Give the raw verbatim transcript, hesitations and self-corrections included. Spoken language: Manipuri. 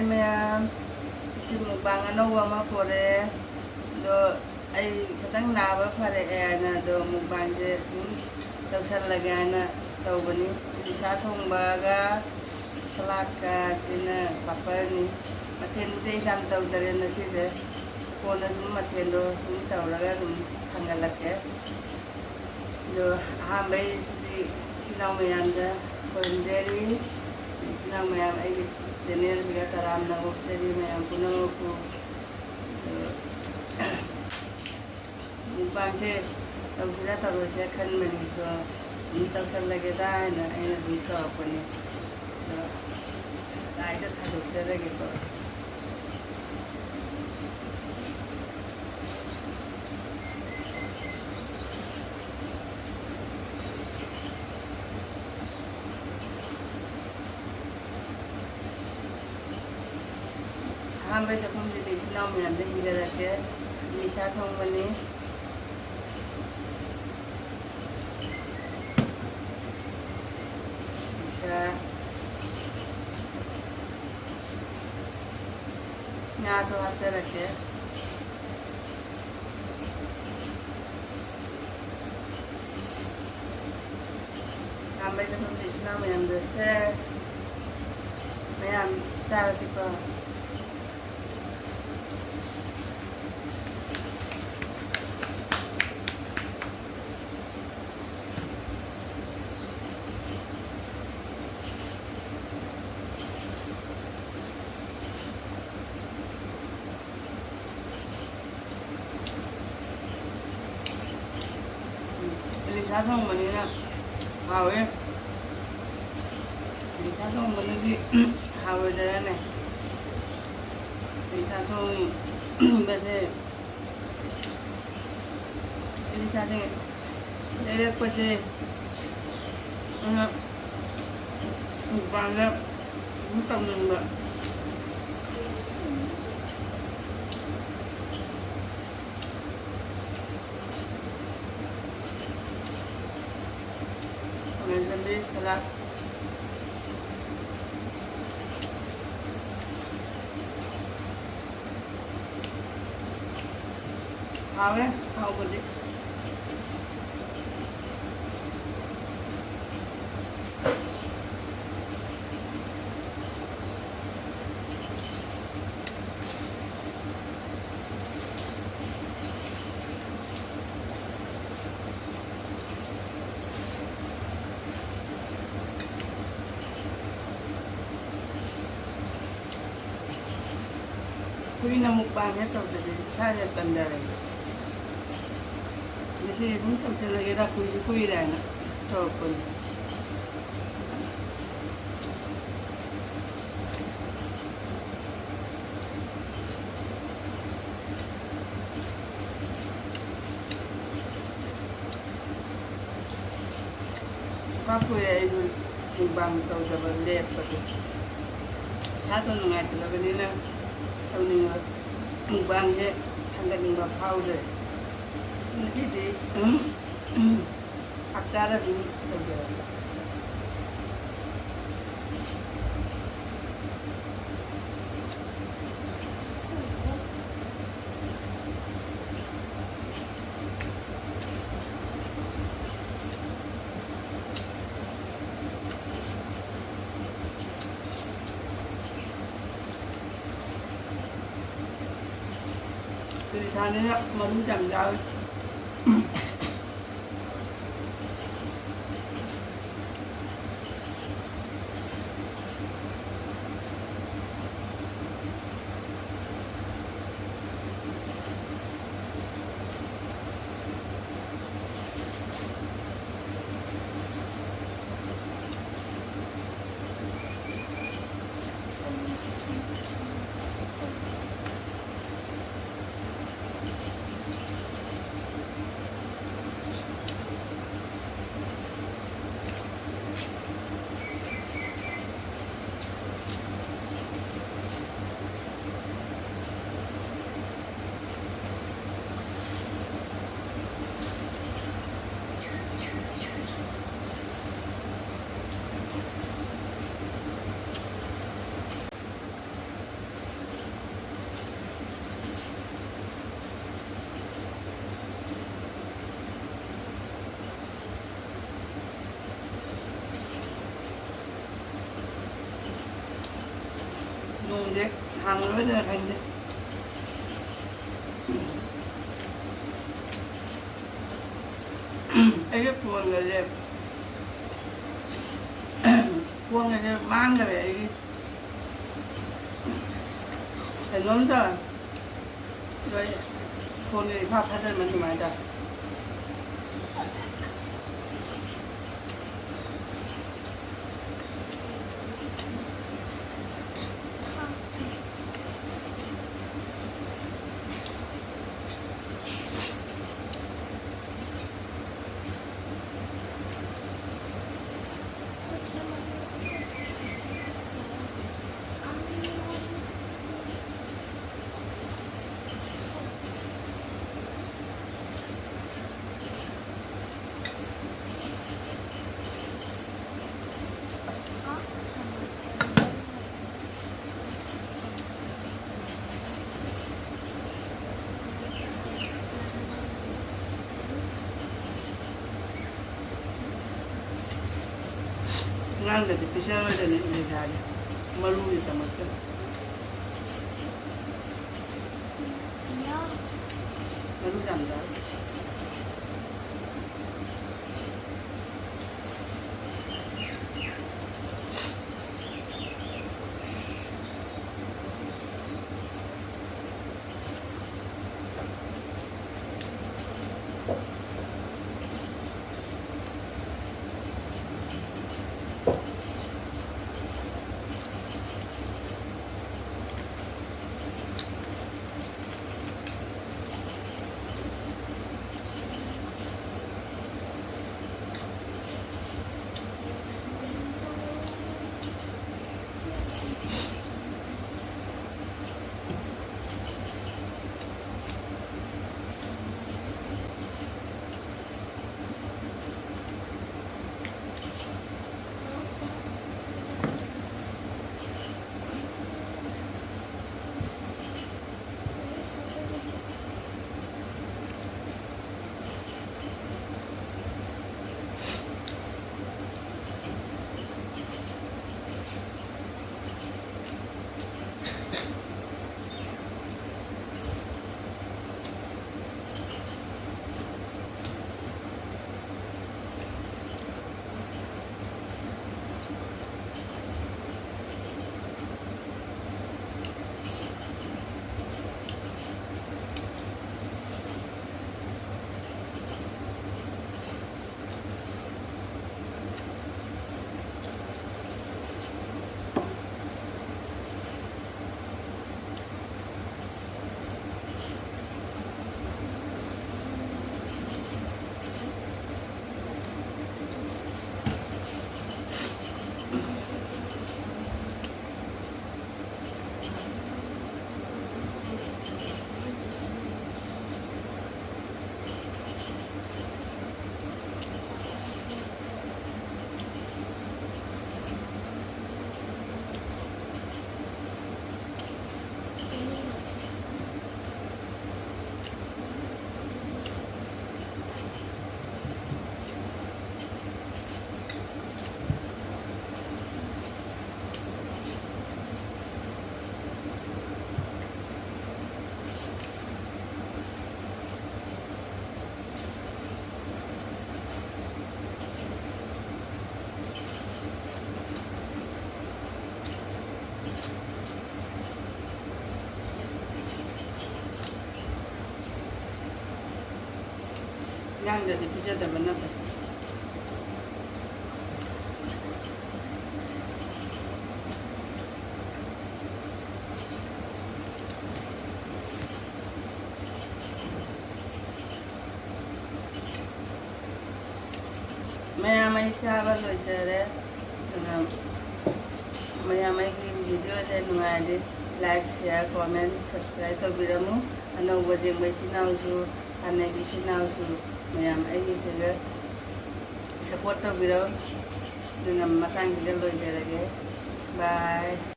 ꯃꯌꯥꯝ, ꯉꯁꯤ mukbang ꯑꯅꯧꯕ ꯑꯃ ꯄꯣꯔꯛꯑꯦ꯫ ꯑꯗꯣ ꯑꯩ ꯈꯤꯇꯪ ꯅꯥꯕ ꯐꯔꯛꯑꯦ ꯍꯥꯏꯅ, ꯑꯗꯣ mukbangꯁꯦ ꯑꯗꯨꯝ ꯇꯧꯁꯜꯂꯒꯦ ꯍꯥꯏꯅ ꯇꯧꯕꯅꯤ꯫ ꯏꯂꯤꯁꯥ ꯊꯣꯡꯕꯒ ꯁꯂꯥꯗꯀ ꯁꯤꯅ ꯄꯥꯄꯔꯅꯤ꯫ ꯃꯊꯦꯜꯕꯨꯗꯤ ꯑꯩ ꯌꯥꯝ ꯇꯧꯗꯔꯦ ꯉꯁꯤꯁꯦ꯫ ꯀꯣꯟꯅ ꯁꯨꯝ ꯃꯊꯦꯜꯗꯣ ꯑꯗꯨꯝ ꯇꯧꯔꯒ ꯑꯗꯨꯝ ꯊꯥꯡꯒꯠꯂꯛꯀꯦ꯫ ꯑꯗꯣ ꯑꯍꯥꯟꯕꯩꯁꯤꯗꯤ ꯏꯆꯤꯟ ꯏꯅꯥꯎ ꯃꯌꯥꯝꯗ ꯈꯨꯔꯨꯝꯖꯔꯤ꯫ ꯏꯆꯤꯟ ꯏꯅꯥꯎ ꯃꯌꯥꯝ ꯑꯩꯒꯤ channelꯁꯤꯒ ꯇꯔꯥꯝꯅ ꯑꯣꯛꯆꯔꯤ ꯃꯌꯥꯝ ꯄꯨꯝꯅꯃꯛꯄꯨ꯫ ꯑꯗꯣ mukbangꯁꯦ ꯇꯧꯁꯤꯔꯥ ꯇꯧꯔꯣꯏꯁꯤꯔꯥ ꯈꯟꯕꯅꯤ, ꯑꯗꯣ ꯑꯗꯨꯝ ꯇꯧꯁꯜꯂꯒꯦꯗ ꯍꯥꯏꯅ ꯑꯩꯅ ꯑꯗꯨꯝ ꯇꯧꯔꯛꯄꯅꯤ꯫ ꯑꯗꯣ ꯂꯥꯏꯗ ꯊꯥꯗꯣꯛꯆꯔꯒꯦꯀꯣ꯫ ꯑꯍꯥꯟꯕ ꯆꯥꯛꯈꯨꯝꯁꯤꯗꯤ ꯏꯆꯤꯟ ꯏꯅꯥꯎ ꯃꯌꯥꯝꯗ ꯏꯟꯖꯔꯛꯀꯦ꯫ ꯏꯂꯤꯁꯥ ꯊꯣꯡꯕꯅꯤ꯫ ꯏꯂꯤꯁꯥ꯫ ꯉꯥꯁꯨ ꯍꯥꯞꯆꯔꯛꯀꯦ꯫ ꯈꯥꯃꯦꯟ ꯑꯁꯤꯟꯕꯤꯁꯤꯅ ꯃꯌꯥꯝꯗ ꯁꯦ, ꯃꯌꯥꯝ ꯆꯥꯔꯁꯤꯀꯣ꯫ ꯏꯂꯤꯁꯥ ꯊꯣꯡꯕꯅꯤꯅ ꯍꯥꯎꯋꯦ꯫ ꯏꯂꯤꯁꯥ ꯊꯣꯡꯕꯅꯗꯤ ꯍꯥꯎꯔꯣꯏꯗ꯭ꯔꯅꯦ? ꯏꯂꯤꯁꯥ ꯊꯣꯡꯕꯁꯦ, ꯏꯂꯤꯁꯥꯁꯦ ꯂꯩꯔꯛꯄꯁꯦ, ꯑꯗꯨꯅ ꯃꯄꯥꯟꯗ ꯑꯗꯨꯝ ꯇꯧꯅꯤꯡꯕ꯫ ꯈꯥꯃꯦꯟ ꯑꯁꯤꯟꯕꯤ ꯁꯂꯥꯗ꯫ ꯍꯥꯎꯋꯦ, ꯍꯥꯎꯕꯗꯤ꯫ ꯀꯨꯏꯅ ꯃꯨꯛꯕꯥꯡꯁꯦ ꯇꯧꯗꯗꯤ ꯏꯁꯥꯁꯦ ꯇꯟꯖꯔꯦ꯫ ꯉꯁꯤ ꯑꯗꯨꯝ ꯇꯧꯁꯜꯂꯒꯦꯗ, ꯀꯨꯏꯁꯨ ꯀꯨꯏꯔꯦ ꯍꯥꯏꯅ ꯇꯧꯔꯛꯄꯅꯤ꯫ ꯄꯥꯛ ꯀꯨꯏꯔꯦ ꯑꯩꯁꯨ ꯃꯨꯛꯕꯥꯡ ꯇꯧꯗꯕ ꯂꯦꯞꯄꯁꯦ꯫ ꯏꯁꯥꯗꯣ ꯅꯨꯡꯉꯥꯏꯇ꯭ꯔꯕꯅꯤꯅ ꯇꯧꯅꯤꯡꯕ, ꯃꯨꯛꯕꯥꯡꯁꯦ ꯊꯥꯡꯒꯠꯅꯤꯡꯕ ꯐꯥꯎꯗ꯭ꯔꯦ꯫ ꯉꯁꯤꯗꯤ ꯍꯞꯇꯥꯗ ꯑꯗꯨꯝ ꯇꯧꯖꯔꯒꯦ꯫ ꯀꯔꯤ ꯊꯥꯅꯤꯅ ꯃꯔꯨ ꯌꯥꯝ ꯌꯥꯎꯏ꯫ ꯅꯣꯡꯁꯦ ꯍꯥꯡꯉꯔꯣꯏꯗ꯭ꯔꯥ ꯈꯪꯗꯦ꯫ ꯑꯩꯒꯤ ꯐꯣꯟꯒꯁꯦ, ꯐꯣꯟꯒꯁꯦ ꯃꯥꯡꯈ꯭ꯔꯦ ꯑꯩꯒꯤ꯫ ꯀꯩꯅꯣꯝ ꯇꯧꯔꯦ꯫ ꯂꯣꯏ ꯐꯣꯟꯒ ꯏꯐꯥ ꯐꯥꯖꯤꯟꯕ ꯑꯗꯨꯃꯥꯏꯅ ꯇꯧꯔꯦ꯫ ꯑꯉꯥꯡꯗꯗꯤ ꯄꯤꯖꯔꯣꯏꯗꯅ ꯏꯟꯗꯤꯔꯥꯗꯤ ꯃꯔꯨꯒꯤꯗꯃꯛꯇ꯫ ꯃꯔꯨ ꯌꯥꯝ ꯌꯥꯎꯋꯤ꯫ ꯏꯟꯖꯥꯡꯗꯗꯤ ꯄꯤꯖꯗꯕꯅ ꯐꯩ꯫ ꯃꯌꯥꯝ ꯑꯩ ꯆꯥꯕ ꯂꯣꯏꯖꯔꯦ꯫ ꯑꯗꯨꯅ ꯃꯌꯥꯝ ꯑꯩꯒꯤ video ꯁꯦ ꯅꯨꯡꯉꯥꯏꯔꯗꯤ like, share, comment, subscribe ꯇꯧꯕꯤꯔꯝꯃꯨ꯫ ꯑꯅꯧꯕ ꯌꯦꯡꯕ ꯏꯆꯤꯟ ꯏꯅꯥꯎꯁꯨ, ꯍꯥꯟꯅꯒꯤ ꯏꯆꯤꯟ ꯏꯅꯥꯎꯁꯨ ꯃꯌꯥꯝ ꯑꯩꯒꯤꯁꯤꯒ support ꯇꯧꯕꯤꯔꯣ꯫ ꯑꯗꯨꯅ ꯃꯇꯥꯡꯁꯤꯗ ꯂꯣꯏꯖꯔꯒꯦ꯫ Bye꯫